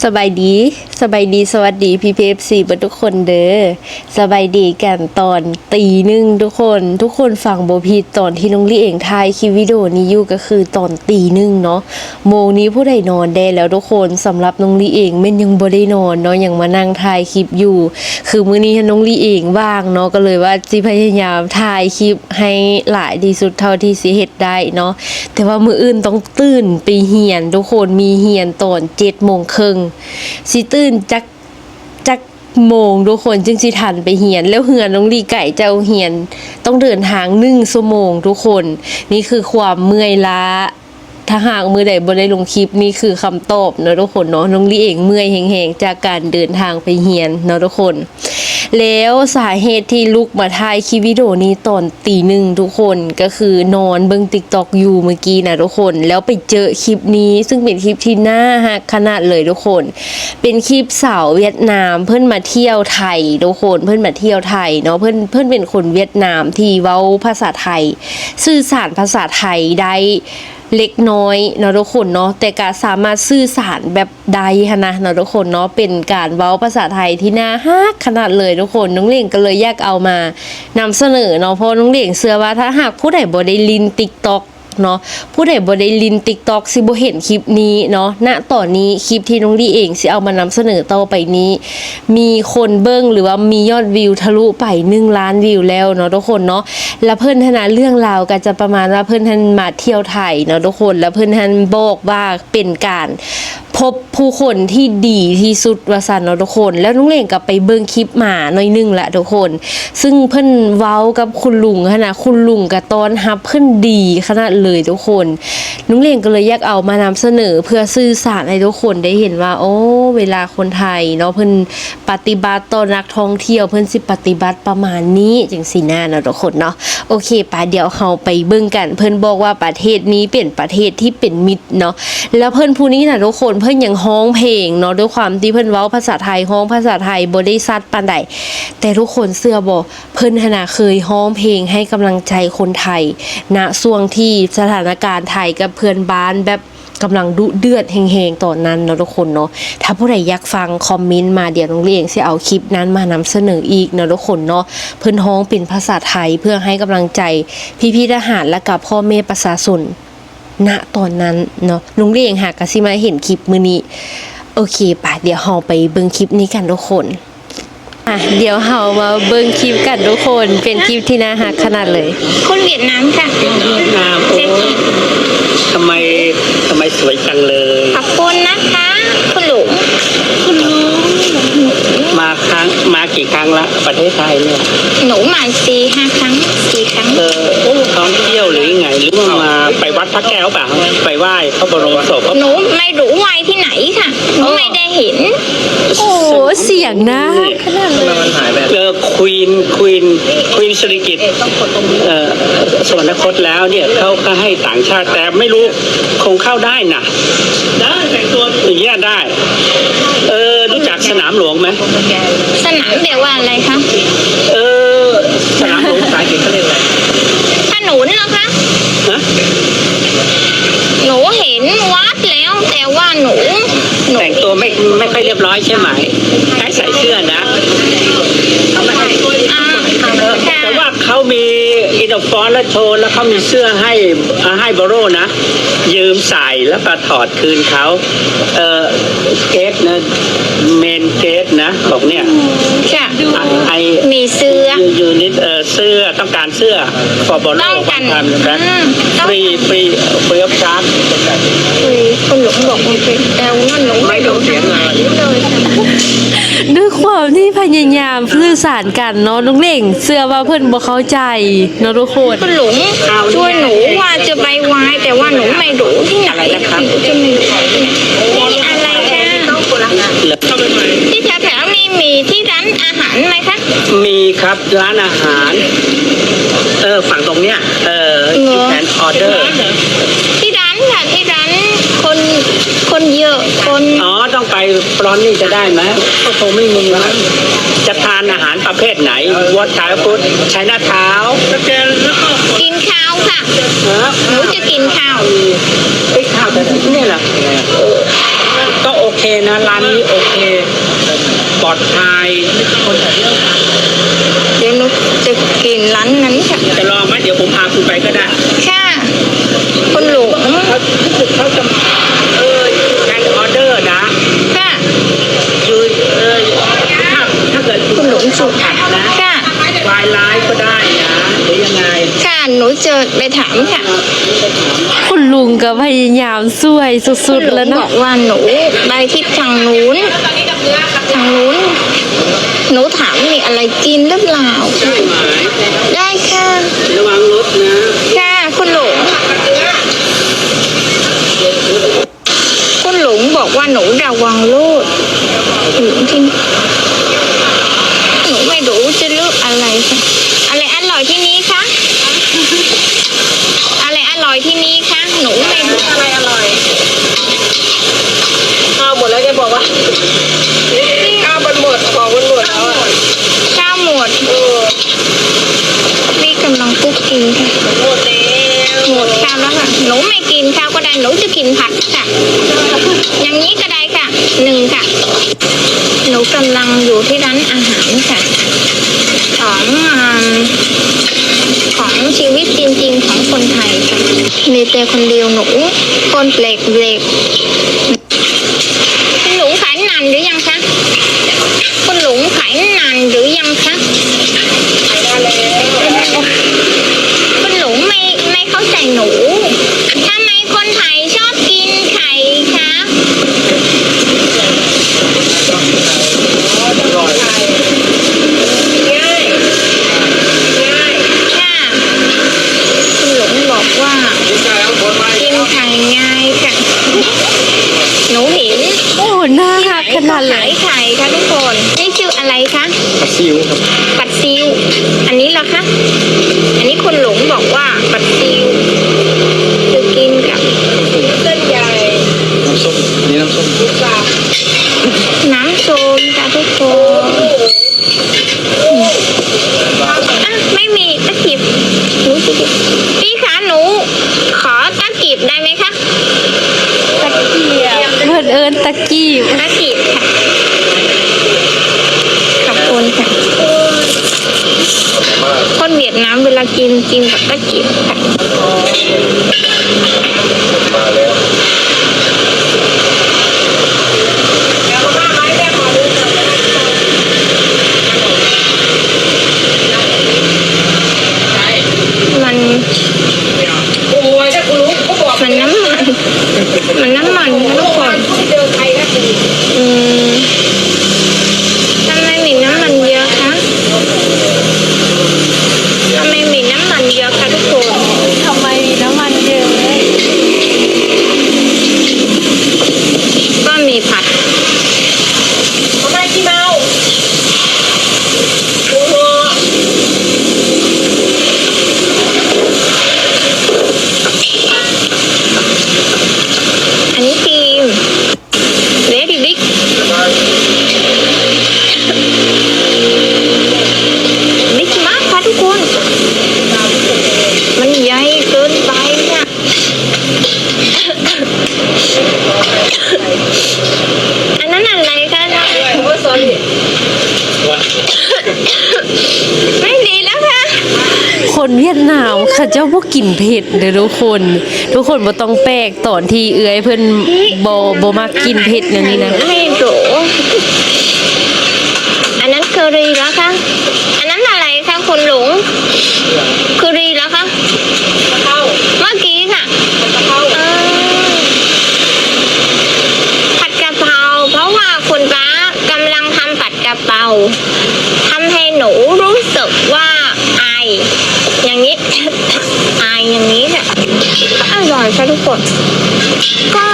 ສະບາຍດີ ສະບາຍດີ ສະຫວັດດີ ພີ່ໆ ເອັຟຊີ ເບິດທຸກຄົນເດີ. ສະບາຍດີກັນຕອນຕີໜຶ່ງທຸກຄົນ. ທຸກຄົນຟັງບໍ່ຜິດ ຕອນທີ່ນ້ອງລີເອງຖ່າຍຄລິບວິດີໂອນີ້ຢູ່ ກໍຄືຕອນຕີໜຶ່ງເນາະ. ໂມງນີ້ຜູ້ໃດນອນແດ່ແລ້ວທຸກຄົນ. ສຳລັບນ້ອງລີເອງແມ່ນຍັງບໍ່ໄດ້ນອນເນາະ ຍັງມານັ່ງຖ່າຍຄລິບຢູ່. ຄືມື້ນີ້ນ້ອງລີເອງວ່າງເນາະ ກໍເລີຍວ່າຊິພະຍາຍາມຖ່າຍຄລິບໃຫ້ຫຼາຍທີ່ສຸດເທົ່າທີ່ຊິເຮັດໄດ້ເນາະ. ແຕ່ວ່າມື້ອື່ນຕ້ອງຕື່ນໄປຮຽນທຸກຄົນ, ມີຮຽນຕອນເຈັດໂມງເຄິ່ງ. ຊິຕື່ນຈັກ ຈັກໂມງທຸກຄົນ ຈຶ່ງຊິທັນໄປຮຽນ? ແລ້ວເຮືອນນ້ອງລີໄກຈາກໂຮງຮຽນ ຕ້ອງເດີນທາງໜຶ່ງຊົ່ວໂມງທຸກຄົນ. ນີ້ຄືຄວາມເມື່ອຍລ້າ. ຖ້າຫາກມື້ໃດບໍ່ໄດ້ລົງຄລິບ ນີ້ຄືຄຳຕອບເນາະທຸກຄົນເນາະ. ນ້ອງລີເອງເມື່ອຍແຮງໆ ຈາກການເດີນທາງໄປຮຽນເນາະທຸກຄົນ. ແລ້ວສາເຫດທີ່ລຸກມາຖ່າຍຄລິບວິດີໂອນີ້ຕອນຕີໜຶ່ງທຸກຄົນ ກໍຄືນອນເບິ່ງ TikTok ຢູ່ມື້ກີ້ນະທຸກຄົນ ແລ້ວໄປເຈີຄລິບນີ້ ຊຶ່ງເປັນຄລິບທີ່ໜ້າຮັກຂະໜາດເລີຍທຸກຄົນ. ເປັນຄລິບສາວຫວຽດນາມ ເພິ່ນມາທ່ຽວໄທທຸກຄົນ. ເພິ່ນມາທ່ຽວໄທເນາະ. ເພິ່ນ ເພິ່ນເປັນຄົນຫວຽດນາມທີ່ເວົ້າພາສາໄທ ສື່ສານພາສາໄທໄດ້ເລັກນ້ອຍເນາະທຸກຄົນເນາະ ແຕ່ກໍສາມາດສື່ສານແບບ ໄດ້ຫັ້ນນະເນາະທຸກຄົນເນາະ. ເປັນການເວົ້າພາສາໄທທີ່ໜ້າຮັກຂະໜາດເລີຍທຸກຄົນ. ນ້ອງເຫຼັ່ງກໍເລີຍຢາກເອົາມານຳສະເໜີເນາະ ເພາະນ້ອງເຫຼັ່ງເຊື່ອວ່າ ຖ້າຫາກຜູ້ໃດບໍ່ໄດ້ຫຼິ້ນ TikTok ເນາະ, ຜູ້ໃດບໍ່ໄດ້ຫຼິ້ນ TikTok ຊິບໍ່ເຫັນຄລິບນີ້ເນາະ. ນະຕອນນີ້ຄລິບທີ່ນ້ອງລີເອງຊິເອົາມານຳສະເໜີຕໍ່ໄປນີ້ ມີຄົນເບິ່ງ ຫຼືວ່າມີຍອດວິວທະລຸໄປໜຶ່ງລ້ານວິວແລ້ວເນາະທຸກຄົນເນາະ. ລະເພິ່ນຫັ້ນນະ ເລື່ອງລາວກໍຈະປະມານວ່າ ເພິ່ນຫັ້ນມາທ່ຽວໄທເນາະທຸກຄົນ ລະເພິ່ນຫັ້ນບອກວ່າ ເປັນການພົບຜູ້ຄົນທີ່ດີທີ່ສຸດວ່າຊັ້ນເນາະທຸກຄົນ. ແລ້ວນ້ອງເຫຼັ່ງກໍໄປເບິ່ງຄລິບມາໜ້ອຍໜຶ່ງລະທຸກຄົນ ຊຶ່ງເພິ່ນເວົ້າກັບຄຸນລຸງຫັ້ນນະ ຄຸນລຸງກໍຕ້ອນຮັບເພິ່ນດີຂະໜາດເລີຍທຸກຄົນ. ນ້ອງເຫຼັ່ງກໍເລີຍຢາກເອົາມານຳສະເໜີ ເພື່ອສື່ສານໃຫ້ທຸກຄົນໄດ້ເຫັນວ່າ ໂອ້ ເວລາຄົນໄທເນາະ ເພິ່ນປະຕິບັດຕໍ່ນັກທ່ອງທ່ຽວ ເພິ່ນຊິປະຕິບັດປະມານນີ້ ຈັ່ງຊີ້ນະເນາະທຸກຄົນເນາະ. ໂອເຄ ປະ ດຽວເຮົາໄປເບິ່ງກັນ. ເພິ່ນບອກວ່າປະເທດນີ້ເປັນປະເທດທີ່ເປັນມິດເນາະ. ແລ້ວເພິ່ນຜູ້ນີ້ນະທຸກຄົນ ເພິ່ນຍັງຮ້ອງເພງເນາະ. ດ້ວຍຄວາມທີ່ເພິ່ນເວົ້າພາສາໄທ ຮ້ອງພາສາໄທບໍ່ໄດ້ຊັດປານໃດ ແຕ່ທຸກຄົນເຊື່ອບໍ່ ເພິ່ນຫັ້ນນະເຄີຍຮ້ອງເພງໃຫ້ກຳລັງໃຈຄົນໄທ ນະຊ່ວງທີ່ສະຖານະການໄທກັບເພື່ອນບ້ານແບບ ກຳລັງດຸເດືອດແຮງໆ ຕອນນັ້ນເນາະທຸກຄົນເນາະ. ຖ້າຜູ້ໃດຢາກຟັງ ຄອມເມັນມາ ດຽວນ້ອງເຫຼັ່ງຊິເອົາຄລິບນັ້ນມານຳສະເໜີອີກເນາະທຸກຄົນເນາະ. ເພິ່ນຮ້ອງເປັນພາສາໄທເພື່ອໃຫ້ກຳລັງໃຈພີ່ໆ ທະຫານ ແລະກະພໍ່ແມ່ປະຊາຊົນ ນະຕອນນັ້ນເນາະ. ນ້ອງເຫຼັ່ງຫາກະຊິມາເຫັນຄລິບມື້ນີ້. ໂອເຄ ປະ ດຽວເຮົາໄປເບິ່ງຄລິບນີ້ກັນທຸກຄົນ. ອ່ະ ດຽວເຮົາມາເບິ່ງຄລິບກັນທຸກຄົນ ເປັນຄລິບທີ່ໜ້າຮັກຂະໜາດເລີຍ. คนเวียดนามค่ะ เวียดนาม โอ้ ทำไม ทำไมสวยจังเลย ขอบคุณนะคะ คุณลุง คุณลุง มาครั้ง มากี่ครั้งละ ประเทศไทยเนี่ย หนูมาสี่ห้าครั้ง สี่ครั้ง เออ ท่องเที่ยวหรือยังไง หรือว่ามาไปวัดพระแก้วเปล่า ไปไหว้พระบรมศพ หนูไม่รู้ไหว้ที่ไหนค่ะ หนูไม่ได้เห็น โอ้ เสียงน่ารักขนาดเลย เออ ควีน ควีน ควีนสิริกิติ์ เอ่อ สวรรคตแล้วเนี่ย เขาก็ให้ต่างชาติ แต่ไม่รู้ คงเข้าได้นะ ได้ แต่งตัวอย่างเงี้ยได้ เออ รู้จักสนามหลวงไหม สนามแปลว่าอะไรคะ เออ สนามหลวงภาษาอังกฤษเขาเรียกอะไร ถนนเหรอคะ ฮะ หนูเห็นวัดแล้ว แต่ว่าหนู หนู แต่งตัวไม่ ไม่ค่อยเรียบร้อยใช่ไหม ให้ใส่เสื้อนะ อ่า เออ ค่ะ แต่ว่าเขามี uniform แล้วโชว์ แล้วเขามีเสื้อให้ อ่า ให้ borrow นะ ยืมใส่แล้วก็ถอดคืนเขา เออ เกสนะ เมนเกสนะ บอกเนี่ย ค่ะ ไอ้ มีเสื้อ ยูนิต เออ เสื้อ ต้องการเสื้อ for borrow ต้องการ วันพันนะ อืม ฟรี ฟรี free of charge ฟรี คุณลุงบอกโอเค แต่ว่าลุงไม่รู้จะหาอยู่เลย ด้วยความที่พยายามสื่อสารกันเนาะ น้องเด่งเชื่อว่าเพิ่นบ่เข้าใจเนาะทุกคน คุณลุงช่วยหนูว่าจะไปไหว้ แต่ว่าหนูไม่รู้ที่ไหน หนูจะไม่รู้ที่ไหน มีอะไรคะ ที่แถวๆนี้มีที่ร้านอาหารไหมคะ มีครับ ร้านอาหาร เออ ฝั่งตรงเนี้ย เออ เหรอ you can order ที่ร้านค่ะ ที่ร้านคน คนเยอะ คน อ๋อ ต้องไป front นี่จะได้ไหม ก็คงไม่มีมั้ง จะทานอาหารประเภทไหน What type of food Chinatown กินข้าวค่ะ ฮะ หนูจะกินข้าว เอ้ย ข้าวแต่เนี่ยเหรอ ก็โอเค เคนะ ร้านนี้โอเค ปลอดภัย เดี๋ยวหนูจะกินร้านนั้นค่ะ จะลองไหม เดี๋ยวผมพาคุณไปก็ได้ ค่ะ คุณลุง เขา รู้สึกเขาจะ เออ you can order นะ ค่ะ you เออ ถ้า ถ้าเกิดคุณ คุณลุงสุ ผัดนะ ค่ะ วายไลฟ์ก็ได้นะ หรือยังไง ค่ะ หนูจะไปถามค่ะ คุณลุงก็พยายามช่วยสุดๆ แล้วเนาะ คุณลุงบอกว่าหนูไปทิศทางนู้น ทางนู้น หนูถามมีอะไรกินหรือเปล่า ได้ค่ะ ระวังรถนะ ค่ะ คุณลุง คุณลุงบอกว่าหนูระวังรถ หนูที่ หนูไม่รู้จะเลือกอะไรค่ะ อะไรอร่อยที่นี่คะ อะไรอร่อยที่นี่คะ หนูไม่รู้ อะไรอร่อย ข้าวหมดแล้ว แกบอกว่า ข้าวมันหมด ของมันหมดแล้วอะ ข้าวหมด เออ นี่กำลังคุกกิ้งค่ะ หมดแล้ว หมดข้าวแล้วค่ะ หนูไม่กินข้าวก็ได้ หนูจะกินผัดค่ะ อย่างนี้ก็ได้ค่ะ หนึ่งค่ะ หนูกำลังอยู่ที่ร้านอาหารค่ะ ของ อ่า ของชีวิตจริงๆ ของคนไทยค่ะ มีแต่คนเดียวหนู คนแปลกๆ คุณลุงขายนานหรือยังคะ คุณลุงขายนานหรือยังคะ ขายนานแล้ว คุณลุงไม่ ไม่เข้าใจหนู ทำไมคนไทยชอบกินไข่คะ อร่อย ง่าย ง่าย ค่ะ คุณลุงบอกว่า กินไข่ง่ายค่ะ หนูเห็น โอ้ น่ารักขนาดเลย ขายไข่ค่ะทุกคน นี่ชื่ออะไรคะ ปลาซิวครับ ปลาซิว อันนี้ล่ะคะ อันนี้คุณลุงบอกว่าปลาซิว คือกินกับเส้นใหญ่ น้ำส้ม อันนี้น้ำส้ม น้ำส้มค่ะทุกคน อ่ะ ไม่มีตะกิบ หนูสิ พี่คะ หนูขอตะกิบได้ไหมคะ ตะเกียบ เพิ่นเอิ้นตะกีบ ตะกิบค่ะ ขอบคุณค่ะ คนเวียดนามเวลากิน กินกับตะกิบค่ะ มัน มันน้ำมัน มันน้ำมันค่ะทุกคน อืม ทำไมมีน้ำมันเยอะคะ ทำไมมีน้ำมันเยอะคะทุกคน ทำไมมีน้ำมันเยอะ ก็มีผัด ทำไมขี้เมา อันนี้ครีม very big big มากค่ะทุกคน มันใหญ่เกินไปค่ะ อันนั้นอะไรคะ ไม่ดีแล้วค่ะ คนเวียดนามเขาเจ้าบ่กินเผ็ดเด้อทุกคน ทุกคนบ่ต้องแปลกตอนที่เอื้อยเพิ่นบ่ บ่มักกินเผ็ดแนวนี้นะ ไม่รู้ อันนั้นเคอรี่แล้วค่ะ อันนั้นอะไรคะคุณลุง เคอรี่แล้วค่ะ เมื่อกี้ค่ะ เออ ผัดกะเพรา เพราะว่าคุณป้ากำลังทำผัดกะเพรา ทำให้หนูรู้สึกว่าไอ อย่างนี้ ไออย่างนี้ค่ะ อร่อยค่ะทุกคน ก็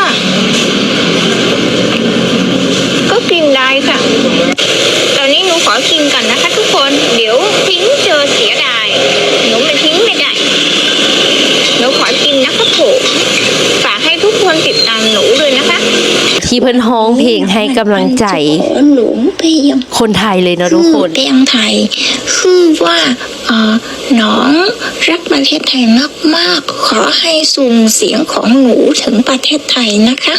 ก็กินได้ค่ะ ตอนนี้หนูขอกินก่อนนะคะทุกคน เดี๋ยวทิ้งจะเสียดาย หนูไม่ทิ้งไม่ได้ หนูขอกินนะคะผม ฝากให้ทุกคนติดตามหนูด้วยนะคะ ที่เพิ่นฮ้องเพลงให้กำลังใจ คนไทยเลยเนาะทุกคน คือแปลงไทย คือว่า เอ่อ น้องรักประเทศไทยมากๆ ขอให้ส่งเสียงของหนูถึงประเทศไทยนะคะ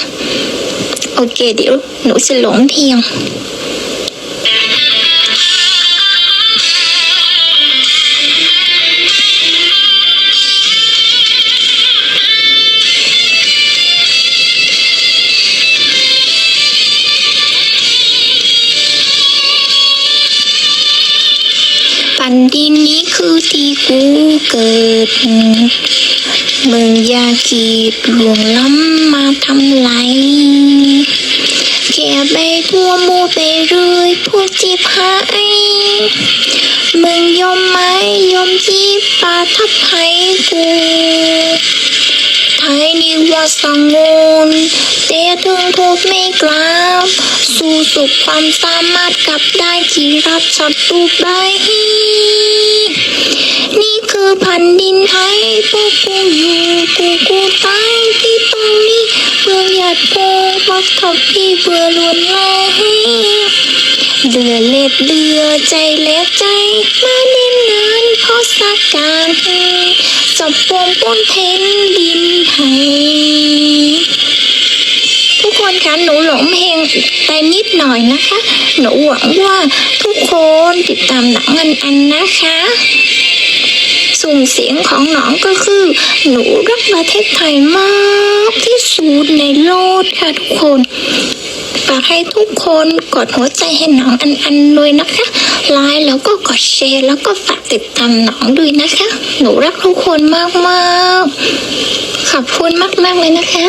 ໂອເຄ ດຽວໜູຊິລົງເພງ. ແຜ່ນດິນນີ້ຄືທີ່ກູເກີດ, ມຶງຢ່າຄິດລ່ວງລ້ຳມາທຳລາຍ. ແຄ່ໄປທົ່ວໝູ່ໄປເລື້ອຍພວກຈິບຫາຍ, ມຶງຢ່ອມໝາຍ ຢ່ອມຈິບປະທັບໃຫ້ກູ. ໄທນີ້ວ່າສະຫງວນ ແຕ່ເຖິງໂທດແມ່ກລາບ, ສູ້ສຸດຄວາມສາມາດກັບໄດ້ທີ່ລັດສັດຕູໄປ. ນີ້ຄືແຜ່ນດິນໄທ ພວກກູຢູ່ ກູ ກູຕາຍທີ່ຕອນນີ້ ເພື່ອຫຍາດໂພບັກທັບທີ່ເພື່ອລ້ວນລາຍ ເຫຼືອເລັດເຫຼືອໃຈແລກໃຈ ມາເໜັນນານພໍສາການ ຈັບປອມປົນແຜ່ນດິນໄທ. ທຸກຄົນຄະ ໜູຫຼອງເພງໄປນິດໜ້ອຍນະຄະ. ໜູຫວັງວ່າທຸກຄົນຕິດຕາມໜັງອັນອັນນະຄະ. ຊຸມສຽງຂອງໜອງກໍຄື ໜູຮັກປະເທດໄທມາກທີ່ສຸດໃນໂລກຄະທຸກຄົນ. ຝາກໃຫ້ທຸກຄົນກົດຫົວໃຈໃຫ້ໜອງອັນອັນດ້ວຍນະຄະ. ໄລຄ໌ແລ້ວກໍກົດແຊ ແລ້ວກໍຝາກຕິດຕາມໜອງດ້ວຍນະຄະ. ໜູຮັກທຸກຄົນມາກໆ. ຂອບຄຸນມາກໆເລີຍນະຄະ.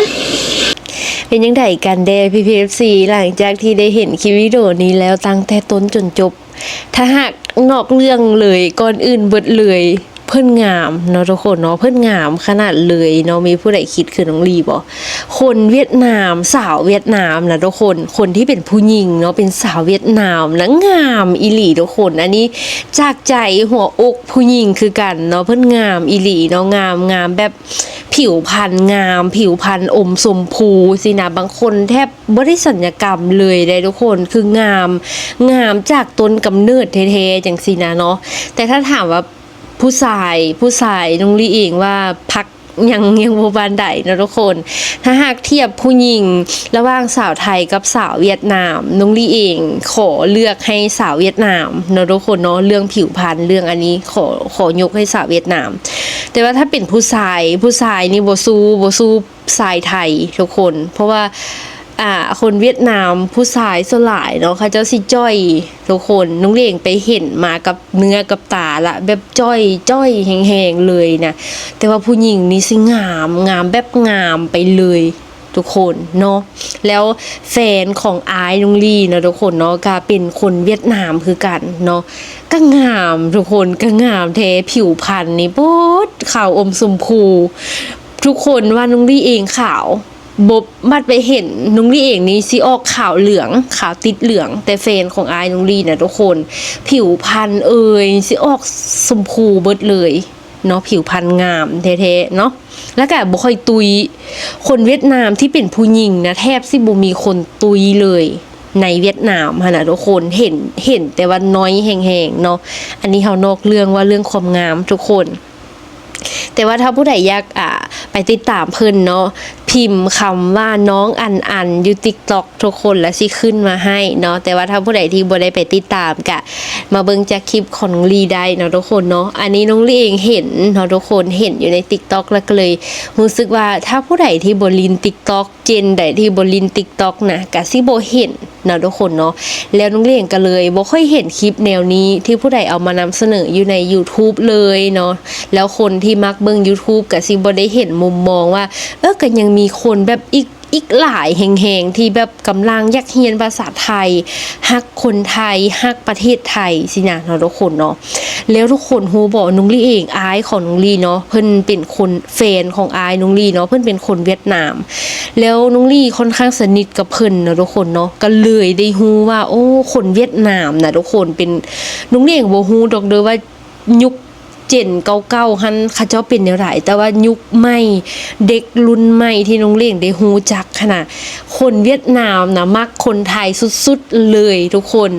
ເປັນຈັ່ງໃດກັນແດ່ພີ່ໆ ເອັຟຊີ ຫຼັງຈາກທີ່ໄດ້ເຫັນຄລິບວິດີໂອນີ້ແລ້ວຕັ້ງແຕ່ຕົ້ນຈົນຈົບ? ຖ້າຫາກນອກເລື່ອງເລີຍ ກ່ອນອື່ນເບິດເລີຍ ເພິ່ນງາມເນາະທຸກຄົນເນາະ, ເພິ່ນງາມຂະໜາດເລີຍເນາະ. ມີຜູ້ໃດຄິດຄືນ້ອງລີບໍ່? ຄົນຫວຽດນາມ ສາວຫວຽດນາມນະທຸກຄົນ, ຄົນທີ່ເປັນຜູ້ຍິງເນາະ ເປັນສາວຫວຽດນາມນະ ງາມອີ່ຫຼີທຸກຄົນ. ອັນນີ້ຈາກໃຈຫົວອົກຜູ້ຍິງຄືກັນເນາະ, ເພິ່ນງາມອີ່ຫຼີເນາະ, ງາມ ງາມແບບ ຜິວພັນງາມ ຜິວພັນອົມຊົມພູຊີ້ນະ. ບາງຄົນແທບບໍ່ໄດ້ສັນຍະກຳເລີຍເດ້ທຸກຄົນ, ຄືງາມ ງາມຈາກຕົ້ນກຳເນີດແທ້ໆ ຈັ່ງຊີ້ນະເນາະ. ແຕ່ຖ້າຖາມວ່າຜູ້ຊາຍ ຜູ້ຊາຍນ້ອງລີເອງວ່າພັກຍັງ ຍັງບໍ່ປານໃດເນາະທຸກຄົນ. ຖ້າຫາກທຽບຜູ້ຍິງລະຫວ່າງສາວໄທກັບສາວຫວຽດນາມ ນ້ອງລີເອງຂໍເລືອກໃຫ້ສາວຫວຽດນາມເນາະທຸກຄົນເນາະ, ເລື່ອງຜິວພັນ ເລື່ອງອັນນີ້ ຂໍ ຂໍຍົກໃຫ້ສາວຫວຽດນາມ. ແຕ່ວ່າຖ້າເປັນຜູ້ຊາຍ ຜູ້ຊາຍນີ້ບໍ່ສູ້ ບໍ່ສູ້ ຊາຍໄທທຸກຄົນ, ເພາະວ່າ ອ່າ ຄົນຫວຽດນາມຜູ້ຊາຍສ່ວນຫຼາຍເນາະ ເຂົາເຈົ້າຊິຈ່ອຍທຸກຄົນ. ນ້ອງເລງໄປເຫັນມາກັບເນື້ອກັບຕາລະ ແບບຈ່ອຍ ຈ່ອຍແຮງໆເລີຍນະ, ແຕ່ວ່າຜູ້ຍິງນີ້ຊິງາມ ງາມແບບງາມໄປເລີຍທຸກຄົນເນາະ. ແລ້ວແຟນຂອງອ້າຍນ້ອງລີເນາະທຸກຄົນເນາະ ກະເປັນຄົນຫວຽດນາມຄືກັນເນາະ, ກະງາມທຸກຄົນ ກະງາມແທ້. ຜິວພັນນີ້ໂປ້ດ ຂາວອົມຊົມພູ, ທຸກຄົນວ່ານ້ອງລີເອງຂາວ ບົບ ບັດໄປເຫັນນ້ອງລີເອງນີ້ຊິອອກຂາວເຫຼືອງ ຂາວຕິດເຫຼືອງ, ແຕ່ແຟນຂອງອ້າຍນ້ອງລີນະທຸກຄົນ ຜິວພັນເອີຍ ຊິອອກຊົມພູເບິດເລີຍເນາະ, ຜິວພັນງາມແທ້ໆເນາະ, ແລ້ວກະບໍ່ຄ່ອຍຕຸ້ຍ. ຄົນຫວຽດນາມທີ່ເປັນຜູ້ຍິງນະ ແທບຊິບໍ່ມີຄົນຕຸ້ຍເລີຍໃນຫວຽດນາມຫັ້ນນະທຸກຄົນ, ເຫັນ ເຫັນແຕ່ວ່ານ້ອຍແຮງໆເນາະ. ອັນນີ້ເຮົານອກເລື່ອງ ວ່າເລື່ອງຄວາມງາມທຸກຄົນ. ແຕ່ວ່າຖ້າຜູ້ໃດຢາກ ອ່າ ໄປຕິດຕາມເພິ່ນເນາະ ພິມຄຳວ່າ ນ້ອງອັນອັນ ຢູ່ TikTok ທຸກຄົນ ແລ້ວຊິຂຶ້ນມາໃຫ້ເນາະ. ແຕ່ວ່າຖ້າຜູ້ໃດທີ່ບໍ່ໄດ້ໄປຕິດຕາມ ກະມາເບິ່ງຈາກຄລິບຂອງນ້ອງລີໄດ້ເນາະທຸກຄົນເນາະ. ອັນນີ້ນ້ອງລີເອງເຫັນເນາະທຸກຄົນ ເຫັນຢູ່ໃນ TikTok ແລ້ວກໍເລີຍຮູ້ສຶກວ່າ ຖ້າຜູ້ໃດທີ່ບໍ່ຫຼິ້ນ TikTok ເຈນໃດທີ່ບໍ່ຫຼິ້ນ TikTok ນະ ກະຊິບໍ່ເຫັນເນາະທຸກຄົນເນາະ. ແລ້ວນ້ອງເລງກະເລີຍບໍ່ຄ່ອຍເຫັນຄລິບແນວນີ້ທີ່ຜູ້ໃດເອົາມານຳສະເໜີຢູ່ໃນ YouTube ເລີຍເນາະ. ແລ້ວຄົນທີ່ມັກເບິ່ງ YouTube ກະຊິບໍ່ໄດ້ເຫັນມຸມມອງວ່າ ເອີ ກະຍັງມີຄົນແບບອີກ ອີກຫຼາຍແຮງໆ ທີ່ແບບກຳລັງຢາກຮຽນພາສາໄທ ຮັກຄົນໄທ ຮັກປະເທດໄທຊີ້ນະເນາະທຸກຄົນເນາະ. ແລ້ວທຸກຄົນຮູ້ບໍ່ ນ້ອງລີເອງ ອ້າຍຂອງນ້ອງລີເນາະ ເພິ່ນເປັນຄົນ ແຟນຂອງອ້າຍນ້ອງລີເນາະ ເພິ່ນເປັນຄົນຫວຽດນາມ ແລ້ວນ້ອງລີຄ່ອນຂ້າງສະໜິດກັບເພິ່ນເນາະທຸກຄົນເນາະ ກໍເລີຍໄດ້ຮູ້ວ່າ ໂອ້ ຄົນຫວຽດນາມນະທຸກຄົນ ເປັນ ນ້ອງລີເອງບໍ່ຮູ້ດອກເດີວ່າຍຸກເຈນເກົ່າໆຫັ້ນເຂົາເຈົ້າເປັນແນວໃດ ແຕ່ວ່າຍຸກໃໝ່ ເດັກລຸ້ນໃໝ່ທີ່ນ້ອງເລງໄດ້ຮູ້ຈັກຫັ້ນນະ ຄົນຫວຽດນາມນະມັກຄົນໄທສຸດໆເລີຍທຸກຄົນ.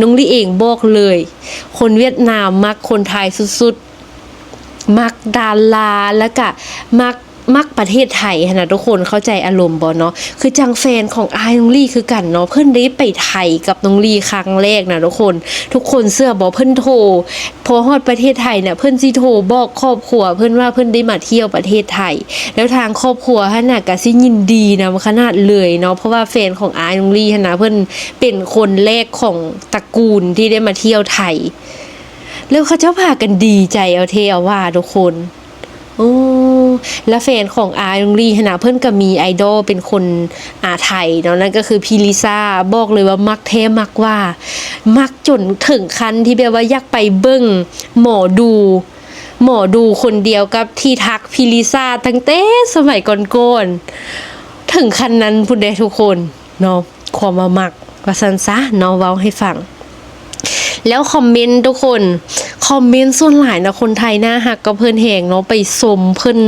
ນ້ອງລີເອງບອກເລີຍ ຄົນຫວຽດນາມມັກຄົນໄທສຸດໆ ມັກດາລາ ແລ້ວກະມັກ ມັກປະເທດໄທຫັ້ນນະທຸກຄົນ ເຂົ້າໃຈອາລົມບໍ່ເນາະ? ຄືຈັ່ງແຟນຂອງອ້າຍນ້ອງລີ້ຄືກັນເນາະ ເພິ່ນໄດ້ໄປໄທກັບນ້ອງລີ້ຄັ້ງແລກນະທຸກຄົນ. ທຸກຄົນເຊື່ອບໍ່? ເພິ່ນໂທ ພໍຮອດປະເທດໄທນະ ເພິ່ນຊິໂທບອກຄອບຄົວເພິ່ນວ່າເພິ່ນໄດ້ມາທ່ຽວປະເທດໄທ ແລ້ວທາງຄອບຄົວຫັ້ນນະກະຊິຍິນດີນຳຂະໜາດເລີຍເນາະ ເພາະວ່າແຟນຂອງອ້າຍນ້ອງລີ້ຫັ້ນນະ ເພິ່ນເປັນຄົນແລກຂອງຕະກູນທີ່ໄດ້ມາທ່ຽວໄທ ແລ້ວເຂົາເຈົ້າພາກັນດີໃຈເອົາແທ້ເອົາວ່າທຸກຄົນ. ໂອ້ ແລະແຟນຂອງອ້າຍນ້ອງລີ້ຫັ້ນນະ ເພິ່ນກໍມີໄອດອລເປັນຄົນ ອາ ໄທເນາະ ນັ້ນກໍຄືພີລິຊາ. ບອກເລີຍວ່າມັກແທ້ມັກວ່າ ມັກຈົນເຖິງຂັ້ນທີ່ແບບວ່າຢາກໄປເບິ່ງໝໍດູ ໝໍດູຄົນດຽວກັບທີ່ທັກພີລິຊາຕັ້ງແຕ່ສະໄໝກ່ອນໆ ເຖິງຂັ້ນນັ້ນພຸ້ນເດ້ທຸກຄົນເນາະ. ຄວາມວ່າມັກວ່າຊັ້ນຊະເນາະ ເວົ້າໃຫ້ຟັງ. ແລ້ວຄອມເມັນທຸກຄົນ ຄອມເມັນສ່ວນຫຼາຍນະ ຄົນໄທໜ້າຮັກກັບເພິ່ນແຮງເນາະ ໄປຊົມເພິ່ນ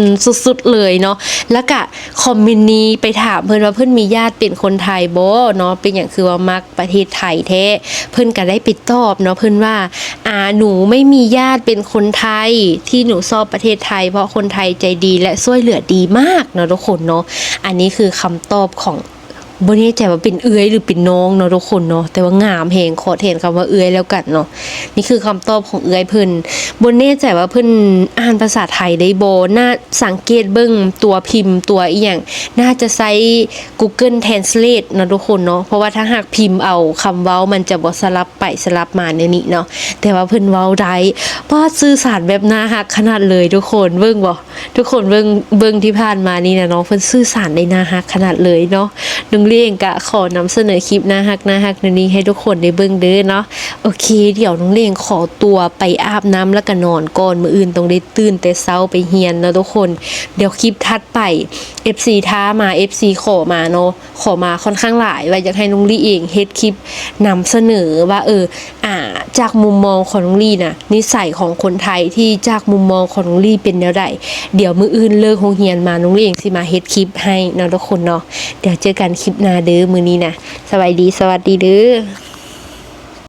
ສຸດໆເລີຍເນາະ. ແລ້ວກະຄອມເມັນນີ້ໄປຖາມເພິ່ນວ່າເພິ່ນມີຍາດເປັນຄົນໄທບໍ່ເນາະ ເປັນຫຍັງຄືວ່າມັກປະເທດໄທແທ້? ເພິ່ນກະໄດ້ໄປຕອບເນາະ ເພິ່ນວ່າ ອາ หนูไม่มีญาติเป็นคนไทย ที่หนูชอบประเทศไทย เพราะคนไทยใจดีและช่วยเหลือดีมากเนาะทุกคนเนาะ. อันนี้คือคำตอบของ บ่แน่ใจว่าเป็นเอื้อยหรือเป็นน้องเนาะทุกคนเนาะ แต่ว่างามแฮง ขอแทนคำว่าเอื้อยแล้วกันเนาะ. นี่คือคำตอบของเอื้อยเพิ่น บ่แน่ใจว่าเพิ่นอ่านภาษาไทยได้บ่ น่าสังเกตเบิ่งตัวพิมพ์ตัวอีหยัง น่าจะใช้ Google Translate เนาะทุกคนเนาะ เพราะว่าถ้าหากพิมพ์เอาคำเว้ามันจะบ่สลับไปสลับมาแนวนี้เนาะ แต่ว่าเพิ่นเว้าได้ ป๊าด สื่อสารแบบน่าฮักขนาดเลยทุกคน เบิ่งบ่ ทุกคนเบิ่ง เบิ่งที่ผ่านมานี่นะเนาะ เพิ่นสื่อสารได้น่าฮักขนาดเลยเนาะ. น้องเลี้ยงกะขอนำเสนอคลิปน่าฮักน่าฮักแนวนี้ให้ทุกคนได้เบิ่งเด้อเนาะ. โอเค เดี๋ยวน้องเลี้ยงขอตัวไปอาบน้ำแล้วก็นอนก่อน มื้ออื่นต้องได้ตื่นแต่เช้าไปเรียนเนาะทุกคน. เดี๋ยวคลิปถัดไป เอฟซี ท้ามา เอฟซี ขอมาเนาะ ขอมาค่อนข้างหลาย ว่าอยากให้น้องลี่เองเฮ็ดคลิปนำเสนอว่า เออ อ่า จากมุมมองของน้องลี่นะ นิสัยของคนไทยที่จากมุมมองของน้องลี่เป็นแนวใด เดี๋ยวมื้ออื่นเลิกโรงเรียนมา น้องลี่เองสิมาเฮ็ดคลิปให้เนาะทุกคนเนาะ. เดี๋ยวเจอกันคลิปหน้าเด้อ มื้อนี้นะ สบายดี สวัสดีเด้อ.